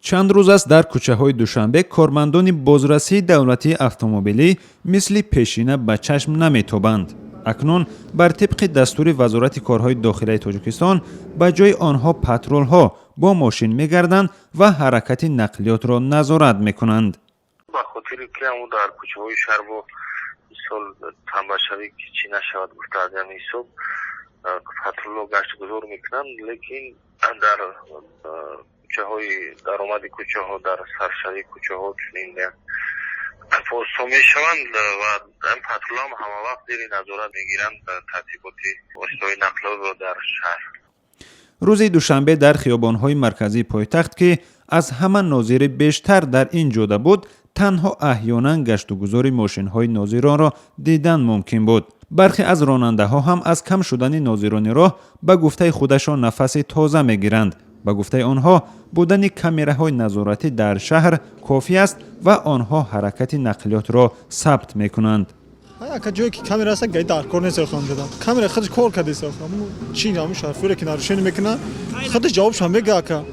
Чанд рӯз аст, дар кӯчаҳои Душанбе кормандони бозрасии давлатии автомобилӣ мисли пешина ба чашм наметобанд. Акнун бар тибқи дастури Вазорати корҳои дохилаи Тоҷикистон ба ҷои онҳо патрулҳо бо мошин мегарданд ва ҳаракати нақлиётро назорат мекунанд. Ба хотире ки ҳамун дар кӯчаҳои шаҳр бо мисол тамбашавӣ ки чӣ нашавад гуфта, аз ҳамин ҳисоб патрулҳо гаштгузор мекунанд, лекин дар кӯчаҳои даромади кӯчаҳо, дар саршавии кӯчаҳо чунин як постҳо мешаванд ва ин патрулҳам ҳамавақт зери назорат мегиранд тартиботи воситаҳои нақлиётро дар шаҳр. Рӯзи душанбе дар хиёбонҳои марказии пойтахт, ки аз ҳама нозири бештар дар ин ҷода буд, танҳо аҳёнан гаштугузори мошинҳои нозиронро дидан мумкин буд. Бархе аз ронандаҳо ҳам аз кам шудани нозирони роҳ, ба гуфтаи худашон, нафаси тоза мегиранд. Ба гуфтаи онҳо, будани камераҳои назоратӣ дар шаҳр кофӣ аст ва онҳо ҳаракати нақлиётро сабт мекунанд. Ака, ҷое ки камера аст, ГАИ дар кор нест. Ҷода камера худаш кор кардест. Чи ҳамун шофёре ки нарушение мекунад, худаш ҷавобшам мега, ака.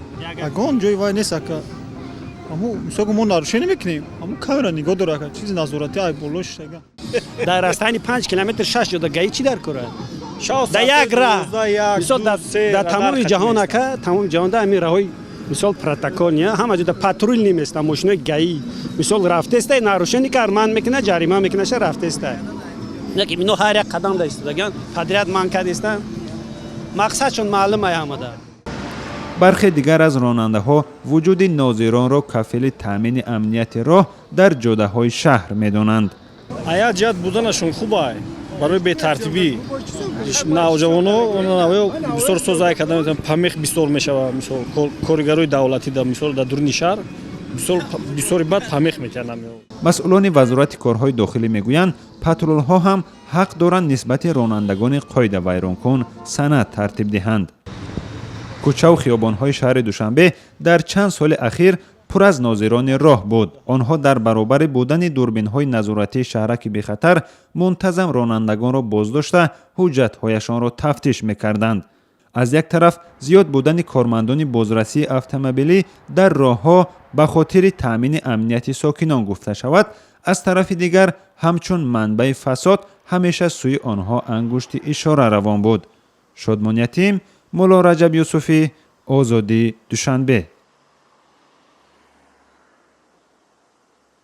Ягон ҷои вай нест, ака. Аму мисол мо нарушение мекунем, аму камера нигоҳ дора, ака, чизи назоратӣ ай боло шиштага. Дар расстоянии 5 километр шаш ҷода ГАИ чӣ дар кора дар як раҳ? Мисол, дар тамоми ҷаҳон, ака, тамоми ҷаҳонда ҳамин раҳои, мисол, протокольный ҳама ҷода патруль неместа, мошинои ГАИ, мисол, рафтеста, нарушение кар, ман мекуна, ҷарима мекунаша, рафтеста. Лекин ино ҳар як қадам да истодагиан, подряд ман кардеста, мақсадшон маълум ай ҳамада. Бархе дигар аз ронандаҳо вуҷуди нозиронро кафили таъмини амнияти роҳ дар ҷодаҳои шаҳр медонанд. А як ҷиҳат буданашон хуб ай барои бетартибӣ навҷавоно бисёр созай карда метавонанд, помех бисёр мешавад. Мисол, коригарои давлатӣ да, мисол, дар дуруни шаҳр бисёри бад помех метиҳанд. Масъулони Вазорати корҳои дохилӣ мегӯянд, патрулҳо ҳам ҳақ доранд нисбати ронандагони қоидавайронкун санад тартиб диҳанд. Кӯчаву хиёбонҳои шаҳри Душанбе дар чанд соли ахир пур аз нозирони роҳ буд. Онҳо дар баробари будани дурбинҳои назоратии шаҳраки бехатар мунтазам ронандагонро боздошта, ҳуҷҷатҳояшонро тафтиш мекарданд. Аз як тараф, зиёд будани кормандони бозрасии автомобилӣ дар роҳҳо ба хотири таъмини амнияти сокинон гуфта шавад, аз тарафи дигар, ҳамчун манбаи фасод ҳамеша сӯи онҳо ангушти ишора равон буд. Шодмон Ятим, Мулло Раҷаб Юсуфӣ, Озодӣ, Душанбе.